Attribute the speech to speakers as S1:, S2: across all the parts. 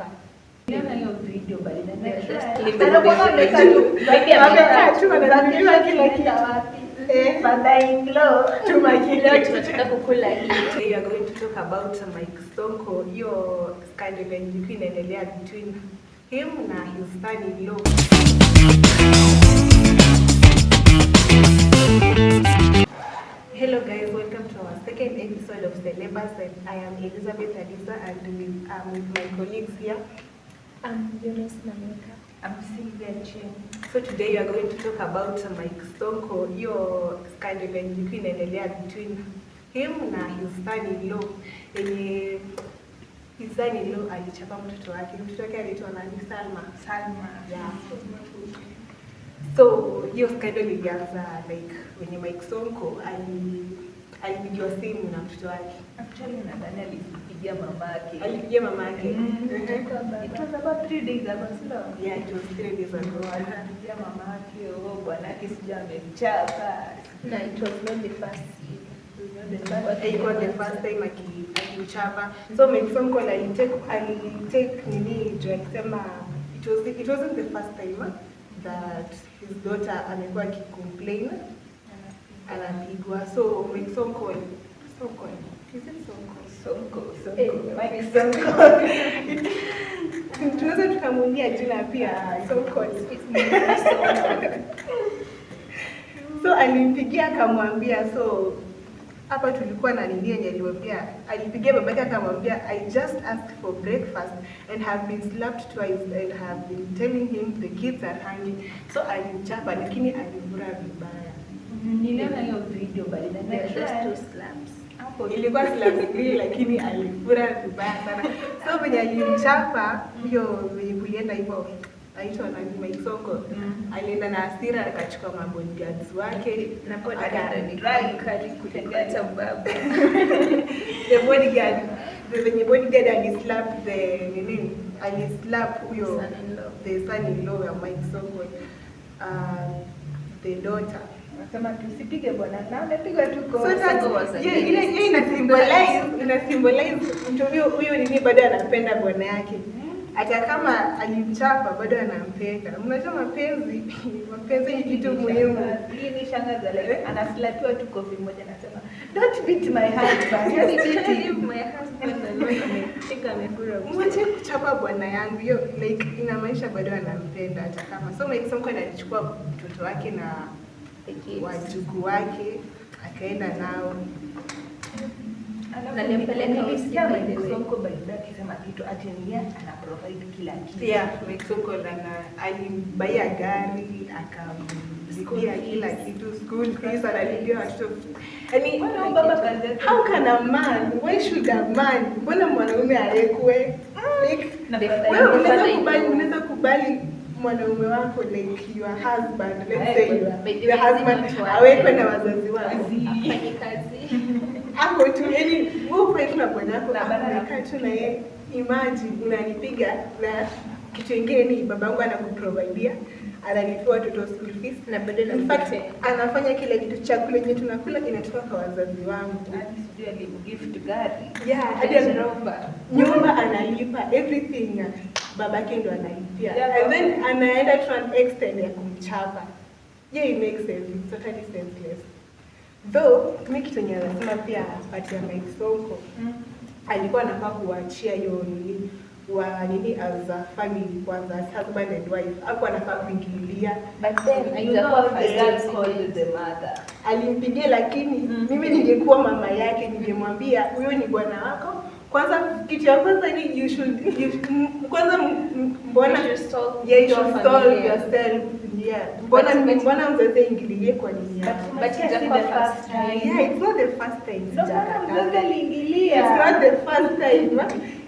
S1: Alimchapa.
S2: Niliona hiyo video but
S1: Just
S2: Anakuwa amekaa tu.
S1: Maybe
S3: Amekaa tu ananunuliwa kila kitu. Eh,
S2: Father-in-law.
S3: tuma kila kitu.
S1: Tunataka kukula hii.
S3: Today we are going to talk about Mike Sonko, hiyo scandal yenye ilikuwa inaendelea between him na his son-in-law. Hello guys, welcome to our second episode of Celebus, and I am Elizabeth Adisa and with my colleagues here.
S1: I'm Eunice Nameka.
S2: I'm Sylvia Chen.
S3: So today we are going to talk about Mike Sonko, hiyo scandal yenye ilikuwa inaendelea between him na his son-in-law, yenye his son-in-law alichapa mtoto wake. Mtoto wake anaitwa nani? Salma.
S2: Salma.
S3: Yeah. So hiyo scandal ilianza like wenye Mike Sonko alipigiwa simu na mtoto wake.
S2: Actually nadhani alipigia mamake.
S3: Alipigia mama yake.
S2: It was about 3 days ago, sio?
S3: Yeah, it was 3 days ago.
S2: Alipigia mamake, oh, bwanake sijui amemchapa.
S1: No, it was not the first.
S3: Ilikuwa the first time akimchapa. So Mike Sonko alitake nini juu alisema it wasn't the first time that his daughter amekuwa akicomplain anapigwa. So Mike Sonko, is it Sonko?
S2: Sonko, Sonko.
S1: Eh.
S2: Mike Sonko.
S3: Tunaweza tukamwambia jina pia Sonko. So alimpigia akamwambia, so hapa tulikuwa na nini yenye alimwambia, alipigia babake akamwambia, "I just asked for breakfast and have been slapped twice and have been telling him the kids are hungry." So alimchapa lakini alifura vibaya.
S2: Niliona hiyo video but
S1: There just two slaps.
S2: Hapo
S3: Ilikuwa slap mbili lakini alifura vibaya sana. So venye alimchapa hiyo, venye kulienda hivyo, aitwa nani, Mike Sonko, alienda na hasira akachukua mabodyguards wake.
S1: Na
S3: Aka-
S1: bodyguard kali kuliko hata baba.
S3: The bodyguard, the venye bodyguard alislap the nini, alislap huyo
S1: Son-in-law.
S3: The son-in-law wa Mike Sonko, the daughter.
S2: Nasema tusipige bwana na amepigwa tu
S3: So
S2: kofi.
S3: that
S1: Sonko was
S3: hiyo ile hiyo ina symbolize mtu huyo nini bado anapenda bwana yake, hata kama alimchapa bado anampenda. Mnajua mapenzi ni kitu muhimu.
S2: Ilinishangaza, like anaslapiwa tu kofi moja, anasema, "Don't beat my husband."
S1: Leave my husband alone. Amepiga, amefura uso.
S3: Mwache kuchapa bwana yangu. Hiyo like inamaanisha bado anampenda hata kama. So Mike Sonko alichukua mtoto wake na
S1: The kids.
S3: wajukuu wake akaenda nao.
S2: Alafu
S1: Na alimpeleka
S2: nilisikia
S1: hosi, by the
S2: Mike
S1: way.
S2: Sonko by the way akisema kitu ati ni yeye ana provide kila kitu.
S3: Yeah, Mike Sonko alimbaia gari, akamlipia
S1: School
S3: kila
S1: fees.
S3: kitu, school fees, analipia watoto. Yaani,
S2: Mbona huyu baba kazi yake?
S3: how can a man, why should a man, mbona mwanaume aekwe? Like,
S2: Na
S1: The
S2: father
S3: wewe unaweza
S1: father-in-law.
S3: kubali mwanaume wako, like your husband, let's say your,
S1: By the
S3: your
S1: way,
S3: husband
S1: not one.
S3: awekwe na wazazi wako?
S1: Afanye kazi.
S3: Hapo tu, yani wewe uko tu na bwana wako,
S2: Na bana
S3: umekaa tu na yeye, imagine unanipiga, na kitu kingine ni babangu anakuprovidea, analipia watoto school fees.
S1: Na bado
S3: In fact,
S1: namtetea.
S3: anafanya kila kitu. Chakula yenye tunakula inatoka kwa wazazi wangu.
S2: Hadi sijui alimgift gari.
S3: Yeah, hadi
S1: Range Rover.
S3: nyumba analipa, everything babake ndo analipia.
S2: Yeah.
S3: And then anaenda to an extent ya kumchapa. Yeah, it makes sense. It's totally senseless. Though mi kitu yenye anasema pia part ya Mike Sonko, alikuwa anafaa kuachia hiyo nini wa nini as a family kwanza, as husband and wife. Hapo anafaa kuingililia.
S1: But then
S2: You
S1: haitakuwa
S2: know the
S1: first
S2: girl
S1: incident.
S2: called the mother.
S3: Alimpigia, lakini mimi ningekuwa mama yake ningemwambia huyo ni bwana wako kwanza. Kitu ya kwanza ni you should, kwanza mbona
S1: You should solve
S3: yeah, you
S1: your
S3: should solve
S1: familia.
S3: yourself, yeah. Mbona mbona mzazi aingilie kwa nini yako?
S2: But
S1: But
S2: si the
S1: itakuwa
S2: first
S1: first
S2: time.
S3: Yeah, it's not the first time.
S2: Ndio maana
S3: Sijakataa.
S2: mzazi aliingilia.
S3: It's not the first time.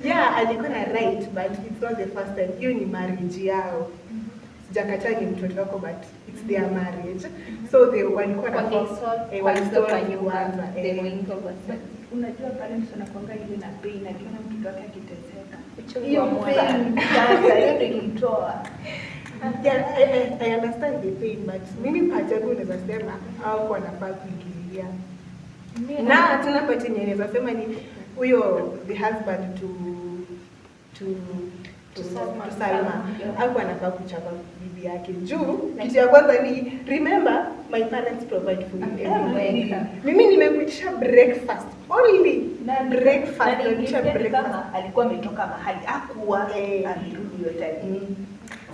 S3: Yeah, alikuwa na right, but it's not the first time. Hiyo ni marriage yao. Sijakataa ni mtoto wako, but it's their marriage. So they walikuwa na
S1: Kwa they solve
S3: eh,
S1: kwanza
S3: walisolve
S1: kwa nyumba,
S3: kwanza,
S1: then
S3: eh.
S1: waingie kwa
S2: Unajua parents wanakuanga ile na pain akiona mtoto wake akiteseka.
S1: Uchungu
S2: Hiyo
S1: wa moyo.
S2: pain sasa hiyo ndio ilimtoa.
S3: Yeah, I understand the pain, but mimi part yangu naweza sema hawakuwa wanafaa kuingilia. Na tena part yenye naweza sema ni huyo the husband to to
S2: Salma.
S3: to Salma.
S2: Yeah.
S3: Hakuwa anafaa kuchapa bibi yake juu kitu ya kwanza ni, remember, my parents provide for you everything. Mimi nimekuitisha breakfast only.
S2: Na
S3: Breakfast,
S2: na
S3: nakuitisha
S2: nilisikia ni
S3: breakfast.
S2: kama alikuwa ametoka mahali akuwa
S3: Eh.
S2: amerudi hiyo time.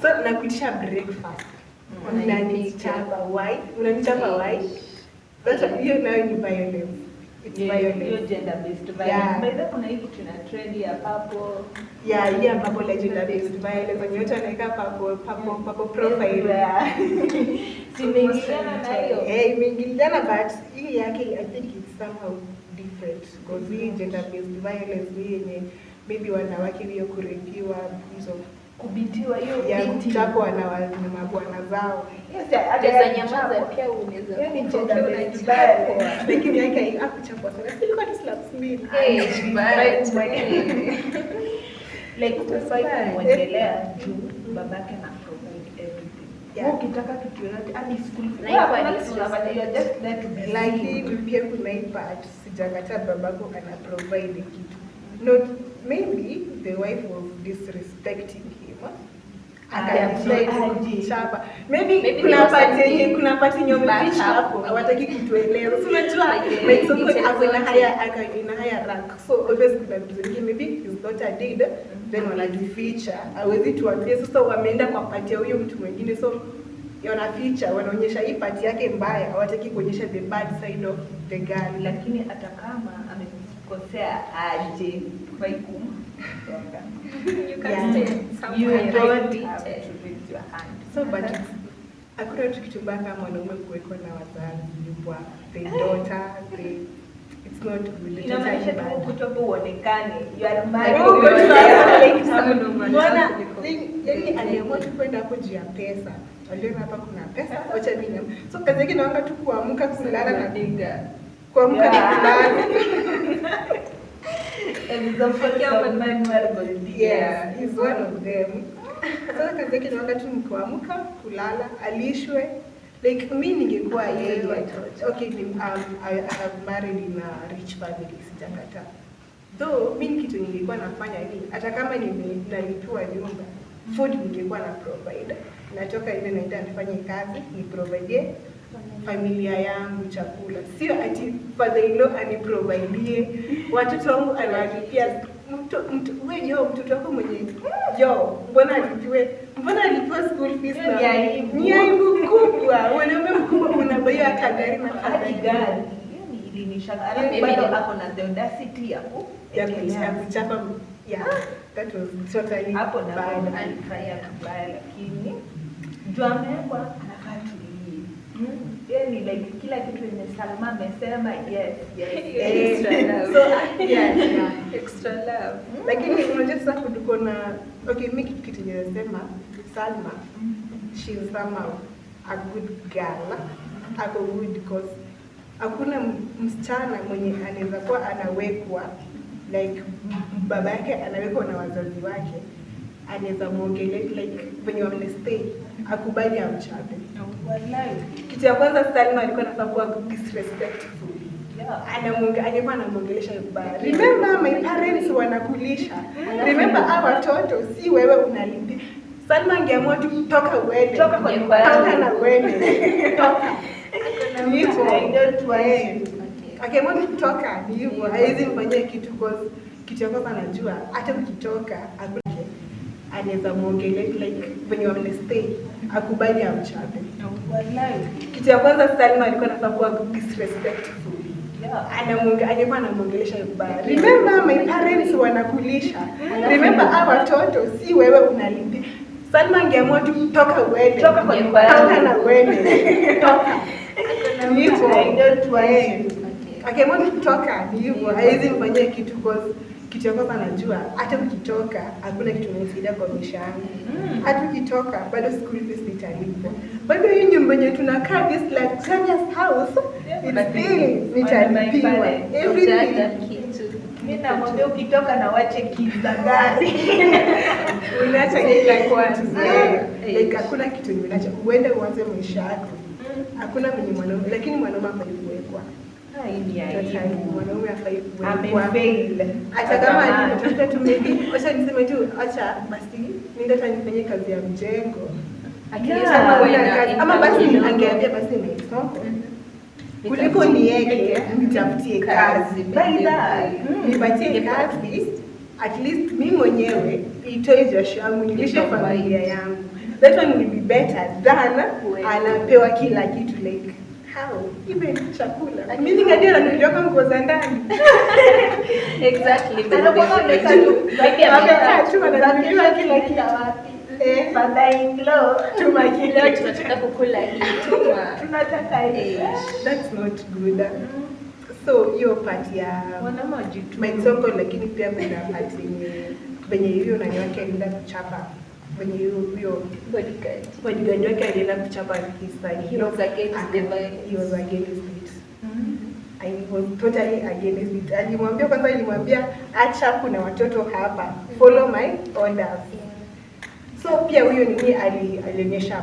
S3: So nakuitisha breakfast. Unanichapa why? Unanichapa why? That's hiyo nayo ni violence. It's
S2: Hiyo
S3: violence.
S2: gender based violence.
S3: Yeah.
S2: By the way, kuna hii kitu ina trend ya purple.
S3: Yeah, hii ambapo like gender based violence wenye wote wanaweka purple purple purple profile.
S2: Everywhere. Zimeingiliana na hiyo.
S3: Eh, imeingiliana, but hii yake I think it's somehow different because hii gender based violence ni yenye maybe wanawake hiyo kurepiwa hizo
S2: Kubeatiwa hiyo
S3: ya
S2: beating.
S3: kuchapwa na mabwana zao.
S2: Yes, hata
S1: Unaweza
S2: ya
S1: nyamaza
S2: kuchapwa.
S1: pia unaweza
S2: Hiyo ni
S1: kufa
S2: gender
S1: ukiwa
S2: based
S1: unachapwa.
S2: violence.
S3: Lakini yake hakuchapwa sana. Si ilikuwa tu slaps mbili.
S1: Eh, but, eh.
S2: Like hufai kumwongelea juu babake na provide everything.
S3: Yeah.
S2: Wewe ukitaka kitu yoyote hadi school
S1: Na
S2: wewe
S1: iko
S2: hakuna
S1: hadi
S2: kitu unafanya, you are just there to be seen.
S3: Lakini pia kuna hii part sijakataa babako ana provide kitu. Not maybe the wife was disrespecting him. Akadecide
S2: Aje.
S3: kuchapa. Maybe
S1: Maybe
S3: kuna
S1: there was
S3: part yenye
S1: something
S3: kuna part yenye wameficha
S1: back up.
S3: hapo hawataki kutueleza. Si unajua
S1: Like,
S3: Mike Sonko
S1: details
S3: ako na
S1: zote.
S3: higher ako in a higher rank. So obviously kuna vitu zingine maybe his daughter did, then wanajificha. Hawezi tuambie sasa wameenda kwa part ya huyo mtu mwingine, so wanaficha, wanaonyesha hii part yake mbaya, hawataki kuonyesha the bad side of the girl.
S2: Lakini hata kama amekukosea aje, hufai kumgonga.
S1: You can
S3: Yeah.
S1: stay
S2: You
S1: somewhere
S2: don't
S1: and
S2: have
S1: beat it.
S2: to raise your hand.
S3: So but hakuna tu kitu mbaya kama mwanaume kuwekwa na wazazi wa the daughter, the it's not good. It's
S2: Inamaanisha
S3: totally
S2: tu
S3: bad.
S2: kutoka uonekane. You are married.
S3: Huko tu hapo, like,
S1: Mbona-
S3: mbona yani aliamua tu kwenda hapo juu ya pesa. Aliona hapa kuna pesa, wacha mimi so kazi yake naanga tu kuamka kulala na kuamka na
S2: Yeah.
S3: kulala.
S2: Example of man who are gold digger.
S3: Yes, he's one of them. Sasa kazi yake naanga tu ni kuamka, kulala, alishwe. Like mi ningekuwa yeye. Okay, I have married in a rich family, sijakataa. Though mi kitu ningekuwa nafanya ni hata kama nalipiwa nyumba, food ningekuwa na provide. Natoka ile naenda nifanye kazi, ni provide familia yangu chakula. Sio ati father in law aniprovidie, watoto wangu anawalipia mtu mtu wewe yo mtoto wako mwenye yo mbona alipiwe school fees
S2: Hiyo ni aibu.
S3: Ni aibu kubwa. Mwanaume mkubwa unabaiwa hata gari na
S2: Hadi gari. Hiyo ni ilinishangaza. Alafu
S1: Maybe
S2: bado
S1: ni-
S2: ako na the audacity ya ku
S3: ya kuchapa. Yeah, that was totally
S2: hapo na
S3: bad.
S2: alifanya vibaya, lakini juu amewekwa anafaa tulie. Yeye ni like kila kitu yenye Salma amesema yes, yes, yes.
S1: Extra love.
S3: So yeah.
S1: Extra love.
S3: Lakini unajua sasa kutuko na okay, mi kitu yenye nasema Salma, she's somehow a good girl. Ako good because hakuna msichana mwenye anaweza kuwa anawekwa like baba yake anawekwa na wazazi wake, anaweza muongelea like venye wamestay akubali amchape.
S2: Wallahi.
S3: Kitu ya kwanza Salma alikuwa anafaa kuwa disrespectful.
S2: Yeah.
S3: Angekuwa anamwongelesha vibaya. Remember my parents wanakulisha. Remember hawa watoto si wewe unalipia. Salma angeamua tu toka uende.
S2: Toka kwa nyumba yangu.
S3: Toka na uende. Toka. Ni hivyo.
S2: I don't want
S3: Eh.
S2: you.
S3: Akiamua tu kutoka ni hivyo. Hawezi mfanyia kitu cause kitu ya kwanza anajua hata ukitoka hakuna anaweza muongelea like venye wamestay akubali amchape.
S2: Wallahi.
S3: Kitu ya kwanza Salma alikuwa anafaa kuwa disrespectful.
S2: Yeah.
S3: Angekuwa anamwongelesha vibaya. Remember my parents wanakulisha. Remember hawa watoto si wewe unalipia. Salma angeamua tu toka uende.
S2: Toka kwa nyumba yangu.
S3: Toka na uende. Toka. Ni hivyo.
S2: I don't want
S3: Eh.
S2: you.
S3: Akiamua tu kutoka ni hivyo. Hawezi mfanyia kitu cause kitu ya kwanza anajua hata ukitoka hakuna kitu unanisaidia kwa maisha yangu. Hata ukitoka bado school fees nitalipwa. Bado hii nyumba yenye tunakaa, this luxurious house, it's still nitalipiwa. Everything.
S1: Hujaacha kitu.
S2: Mimi namwambia ukitoka na wache keys za gari.
S3: Unaacha kila kitu.
S1: Eh.
S3: Like hakuna kitu yenye unaacha. Uende uanze maisha yako. Hakuna mwenye mwanaume, lakini mwanaume hafai kuwekwa.
S2: Hii ni
S3: Totally.
S2: aibu.
S3: Mwanaume hafai kuwekwa.
S2: Amefail.
S3: Hata kama alimtafuta tu maybe, wacha niseme tu, acha basi niende hata nifanye kazi ya mjengo.
S1: At
S2: Yeah.
S1: least
S3: Ama
S1: akuwe
S3: una
S1: na
S3: kazi, ama
S1: income
S3: basi
S1: kidogo.
S3: angeambia basi Mike kuliko nieke nitafutie kazi.
S2: By that.
S3: Nipatie
S1: Yeah.
S3: kazi at least mi mwenyewe itoe jasho yangu nilishe
S1: Iprovide.
S3: familia yangu. That one will be better than
S1: Kuweka.
S3: anapewa kila kitu, like how even chakula. Mimi hadi ananunuliwa nguo za ndani.
S1: Exactly.
S2: Anakuwa amekaa tu.
S1: Maybe
S3: Amekaa
S1: amekaa
S3: tu ananunuliwa kila kitu.
S2: Wapi?
S3: Eh,
S2: Father-in-law.
S3: tuma kila
S1: Leo
S3: kitu.
S1: tunataka kukula hii, tuma.
S2: Tunataka hii.
S1: Eh.
S3: That's not good. So hiyo part ya
S2: Wanaume wajitume.
S3: Mike Sonko, lakini pia kuna part yenye venye hiyo nani wake alienda kuchapa, venye hiyo huyo
S1: Bodyguard.
S3: bodyguard wake alienda kuchapa his son.
S1: He was against the violence.
S3: He was against it. I was totally against it. Alimwambia kwanza, alimwambia acha, kuna watoto hapa, follow my orders. So pia huyo nini alionyesha a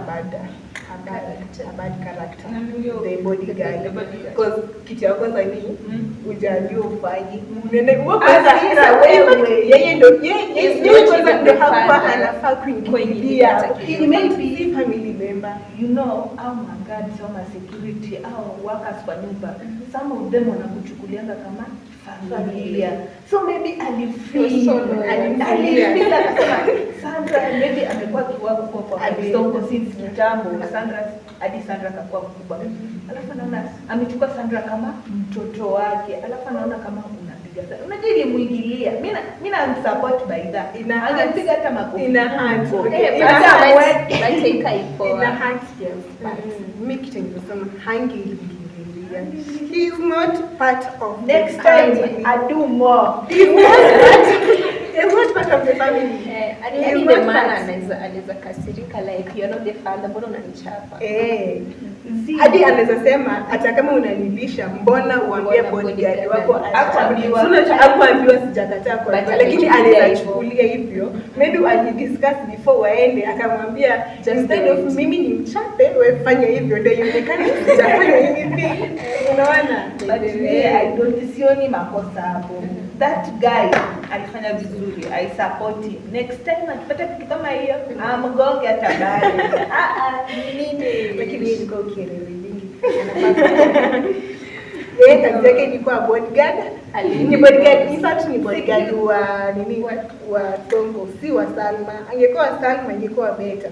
S3: bad character.
S2: Nani huyo?
S3: The bodyguard.
S1: The bodyguard.
S3: Because kitu ya kwanza ni hujajua ufanyi. Unaenda wewe
S2: Sasa,
S3: kwanza
S2: wewe.
S3: yeye ndo yeye
S1: He's
S3: yeye
S1: not
S3: kwanza
S1: even
S3: ndo
S1: the
S3: hakuwa
S1: father.
S3: anafaa
S1: Kuingilia
S3: kuingilia.
S1: hata kidogo.
S3: He may be family member.
S2: Au maguards au security au workers kwa nyumba, some of them wanakuchukulianga kama familia, so maybe alifeel
S1: So loyal.
S2: alifeel akasema Sandra maybe amekuwa akiwork huko kwa Sonko since kitambo, Sandra hadi Sandra akakuwa mkubwa, alafu anaona amechukua Sandra kama mtoto wake, alafu anaona kama unapiga sana, unajua ilimuingilia. Mimi na support by that. Angepiga hata makofi.
S3: Ina hurt.
S2: Huko.
S3: Okay.
S1: Eh,
S3: Ina
S1: but-
S3: hurt.
S1: but haikaipoa.
S3: Ina hurt, yes, but mimi kitu ningesema hangeingilia. He is not part of the
S2: Next time
S3: family.
S2: I do more.
S3: He is not part of the family.
S1: Eh,
S3: He is
S1: hadi
S3: not
S1: the man
S3: part.
S1: anaweza kasirika, like, you're not the father, mbona unanichapa?
S3: Eh. Hadi anaweza sema hata kama unanilisha, mbona uambie
S1: Mbona
S3: bodyguard
S1: bodyguard
S3: wako?
S2: Hakuambiwa.
S3: Hakuambiwa, sijakataa kuambiwa,
S1: But
S3: lakini
S1: amechukulia
S3: anaweza
S1: hivyo.
S3: chukulia hivyo. Maybe walidiscuss before waende, akamwambia
S1: Just
S3: instead
S1: do
S3: of
S1: it.
S3: mimi ni mchape, wewe fanya hivyo ndio ionekane sijafanya anything. Unaona?
S2: But me, I don't, sioni makosa hapo. That guy alifanya vizuri. I support him. Next time akipata kitu kama hiyo, amgonge hata bali. Ah ah, ni nini?
S3: Lakini yeye ilikuwa ukielele mingi. Yeye kazi yake ilikuwa bodyguard. Ni bodyguard, in fact ni bodyguard wa nini, wa Sonko, si wa Salma. Angekuwa wa Salma ingekuwa better.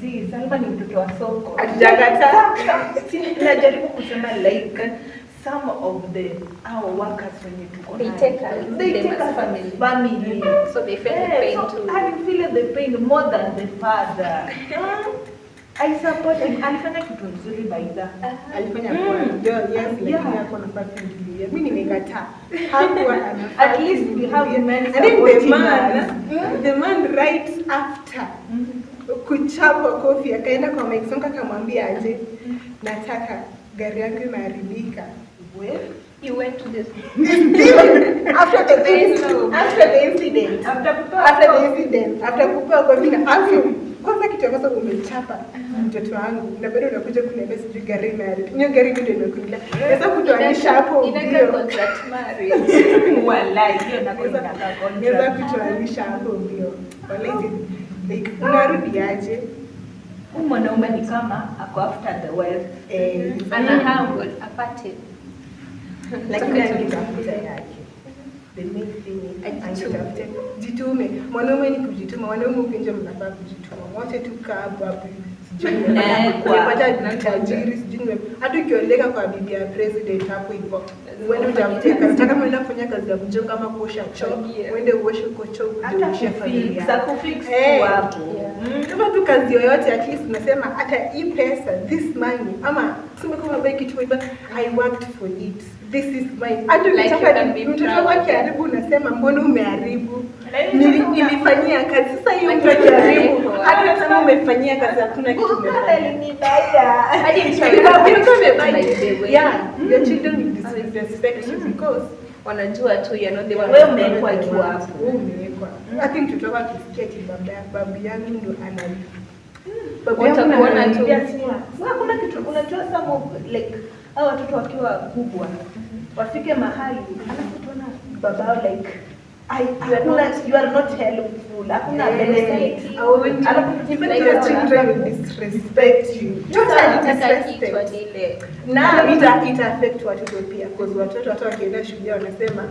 S2: Zii, Salma ni mtoto wa Sonko.
S3: Hatujakataa.
S2: Najaribu kusema like some of the our workers wenye tuko
S1: They
S2: nayo,
S1: take us-
S2: they
S1: them
S2: take
S1: as
S2: us
S1: family.
S2: family.
S1: So they feel the
S2: Eh,
S1: pain
S2: so
S1: too.
S2: I feel the pain more than the father. I support him. Alifanya kitu nzuri by the.
S3: Alifanya
S2: Mm.
S3: poa. Ndio, yes, lakini
S2: Yeah.
S3: hakuwa anafaa kuingilia. Mimi nimekataa. Hakuwa anafaa
S2: At least we have
S3: kuingilia.
S2: men
S3: And then the
S2: supporting
S3: man,
S2: us.
S3: the man right after kuchapwa kofi akaenda kwa Mike Sonko akamwambia aje, nataka gari yangu imeharibika.
S2: Well,
S1: He went to the
S3: After the incident,
S2: after kupewa
S3: after the incident, after kupewa kofi na after kwanza, kitu ya kwanza umechapa mtoto wangu na bado unakuja kuniambia sijui gari imeharibika. Hiyo gari ndio imekuingilia. Naweza kutoanisha hapo
S1: Inakaa
S3: mbio.
S1: contract marriage.
S2: Walai, hiyo nako inakaa
S3: Naweza
S2: contract.
S3: kutoanisha hapo mbio. Walai, like unarudi aje?
S2: Huyu mwanaume ni kama ako after the wealth.
S3: Eh,
S1: Ana humble apate.
S3: Lakini angetafuta yake. The main thing ni
S1: Ajitume.
S3: angetafuta. Jitume. Mwanaume ni kujituma. Wanaume huku nje mnafaa kujituma. Mwache tu kaa hapo hapo. Sijui
S2: Unawekwa.
S3: nimepata tajiri, sijui hata ukioleka kwa bibi ya president hapo hivyo. Uende utafute kazi. Hata kama unaenda kufanya kazi ya kujenga ama kuosha choo,
S1: Fagia.
S3: uende uoshe huko choo, uje
S2: Hata
S3: uoshe
S2: kufix,
S3: familia.
S2: akufix
S3: Eh.
S2: tu hapo.
S1: Yeah.
S3: Kama tu kazi yoyote, at least unasema hata hii pesa, this money, ama tuseme kama buy kitu but I worked for it, this is mine. Hata
S1: Like
S3: ukitaka
S1: you can be
S3: mtoto
S1: proud.
S3: wako akiharibu unasema mbona umeharibu?
S2: Lakini sasa
S3: Nilifanyia kazi. Sasa hiyo mtu
S1: Lakini
S3: akiharibu,
S1: unawekwa.
S3: hata unasema umefanyia kazi, hakuna kitu umefanya.
S1: Hadi mtu
S3: By
S1: by the way.
S3: Yeah, your children will disrespect you because
S1: Wanajua tu you're not the one.
S2: Wewe umewekwa tu hapo.
S3: Wewe umewekwa. Hata mtoto wako akisikia ati babu yangu ndo ana babu yangu ndo
S1: Watakuona tu.
S3: ananiambia.
S2: Wewe hakuna kitu unajua some of like hao watoto wakiwa kubwa Wafike mahali alafu tuona babao like you are not helpful, hakuna benefit. Alafu
S3: Even
S1: Like
S3: your children will disrespect you. Totally
S1: Nataka kichwa
S3: disrespect.
S1: ni ile.
S3: Na ita affect watoto pia, because watoto hata wakienda shule wanasema,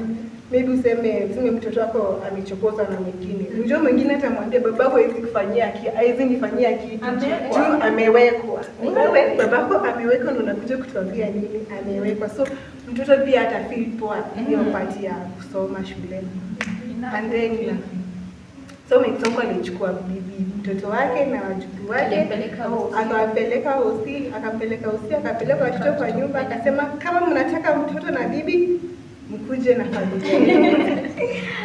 S3: maybe useme mtoto wako amechokozwa na mwingine, unajua mwingine atamwambia babako hawezi kufanyia hawezi nifanyia kitu
S2: Amewekwa.
S3: juu amewekwa. Wewe babako amewekwa na unakuja kutuambia nini? Amewekwa. So mtoto pia ata feel poa hiyo part ya kusoma shule. And then so Mike Sonko alichukua bibi mtoto wake na wajukuu wake,
S1: Alimpeleka hosi.
S3: Akawapeleka hosi, akampeleka hosi, akapeleka watoto kwa nyumba, akasema kama mnataka mtoto na bibi, mkuje na familia.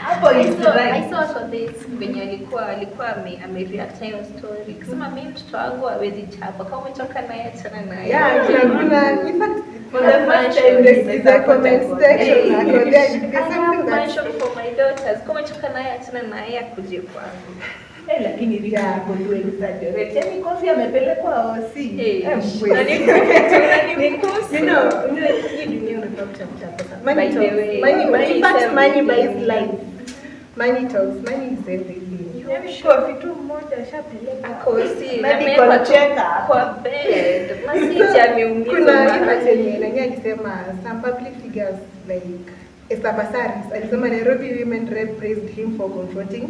S2: Hapo
S1: I
S2: is
S1: saw,
S2: right.
S1: I saw for this venye alikuwa ame react na hiyo story. Kusema mimi mtoto wangu hawezi chapa. Kama umechoka naye, achana naye.
S3: Yeah, kuna in fact
S2: For the first time,
S3: there is a comment section
S1: Hey.
S3: ako there. There's
S1: I have
S3: something that
S1: mansion for my daughters. Kama umechoka naye, achana naye akuje kwangu.
S2: Eh, lakini Rita yeah, go exaggerate. Yaani Kofi amepelekwa hosi.
S1: Eh,
S2: Eh,
S1: na ni mkusu.
S3: Hii dunia unafaa kutafuta pesa. Money
S1: By the
S3: talks.
S1: way,
S3: Money,
S1: money
S3: in fact,
S1: is
S3: money buys
S1: everything.
S3: life. Money talks. Money is everything.
S2: Yaani Kofi tu mmoja ashapelekwa.
S1: Ako hosi,
S2: Medical
S1: amewekwa tu
S2: check up.
S1: kwa bed. Masiti ameumizwa
S3: Kuna
S1: mahali.
S3: part yenye nani alisema, some public figures like Esther Passaris alisema Nairobi women rep praised him for confronting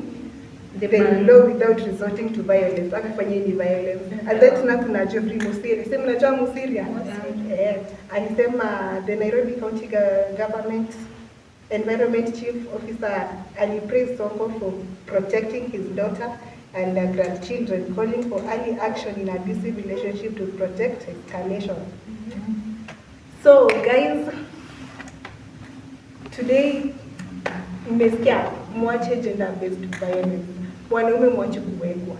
S3: the
S1: man.
S3: law without resorting to violence. Akafanya ni violence. And then tena kuna Geoffrey Mosiria. Sema mnajua Mosiria? Eh, alisema the Nairobi County Government Environment Chief Officer alipraise Sonko for protecting his daughter and grandchildren, calling for early action in abusive relationship to protect escalation. So guys, today mmesikia, mwache gender based violence. Wanaume, mwache kuwekwa.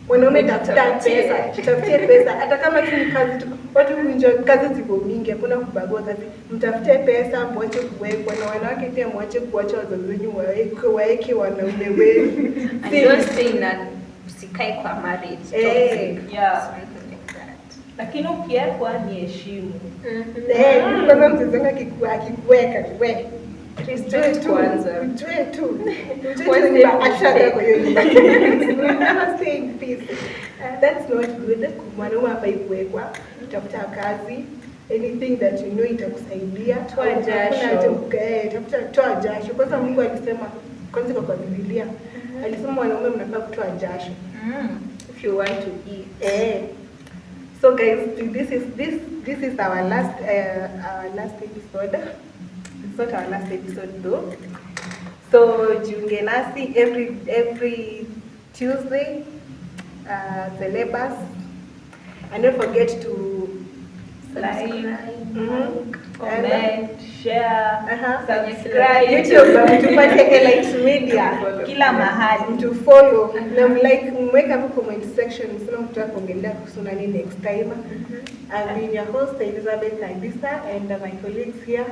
S3: Wanaume, tafuta
S1: Tafutie.
S3: pesa, tafutie pesa, hata kama tu ni kazi tu. Watu huenjoy kazi ziko mingi, hakuna kubagua kazi. Mtafute pesa, mwache kuwekwa. Na wanawake pia, mwache kuacha wazazi wenyu waeke wanaume wenu.
S1: And don't stay in an, usikae kwa marriage
S3: Eh,
S1: toxic.
S2: Yeah.
S1: Something like that.
S2: Lakini ukiwekwa ni heshimu.
S3: Eh, kwanza mzazi wangu akikuweka, we
S1: Respect
S3: ujue tu,
S1: kwanza.
S3: ujue tu, ujue
S1: One
S3: tu
S1: step
S3: nyumba, hatutakaa kwa hiyo nyumba. Never stay in peace. That's not good. Mwanaume hafai kuwekwa. Tafuta kazi, anything that you know itakusaidia.
S1: Toa
S3: Hakuna
S1: jasho.
S3: haja, tafuta, toa jasho. Kwanza Mungu alisema, kwanza kwa Biblia, alisema wanaume mnafaa kutoa jasho.
S1: If you want to eat.
S3: Eh. So guys, this is our last episode. It's not our last episode though. So jiunge nasi every Tuesday, Celebus, and don't forget to
S2: Like,
S3: And,
S2: comment, share, subscribe.
S3: YouTube, tupate Elite Media
S2: Kila mahali.
S3: Mtu follow na mlike, mweke hapo comment section msema mtaka kuongelea kuhusu nani next time. I've been your host, Elizabeth Albisa, and my colleagues here.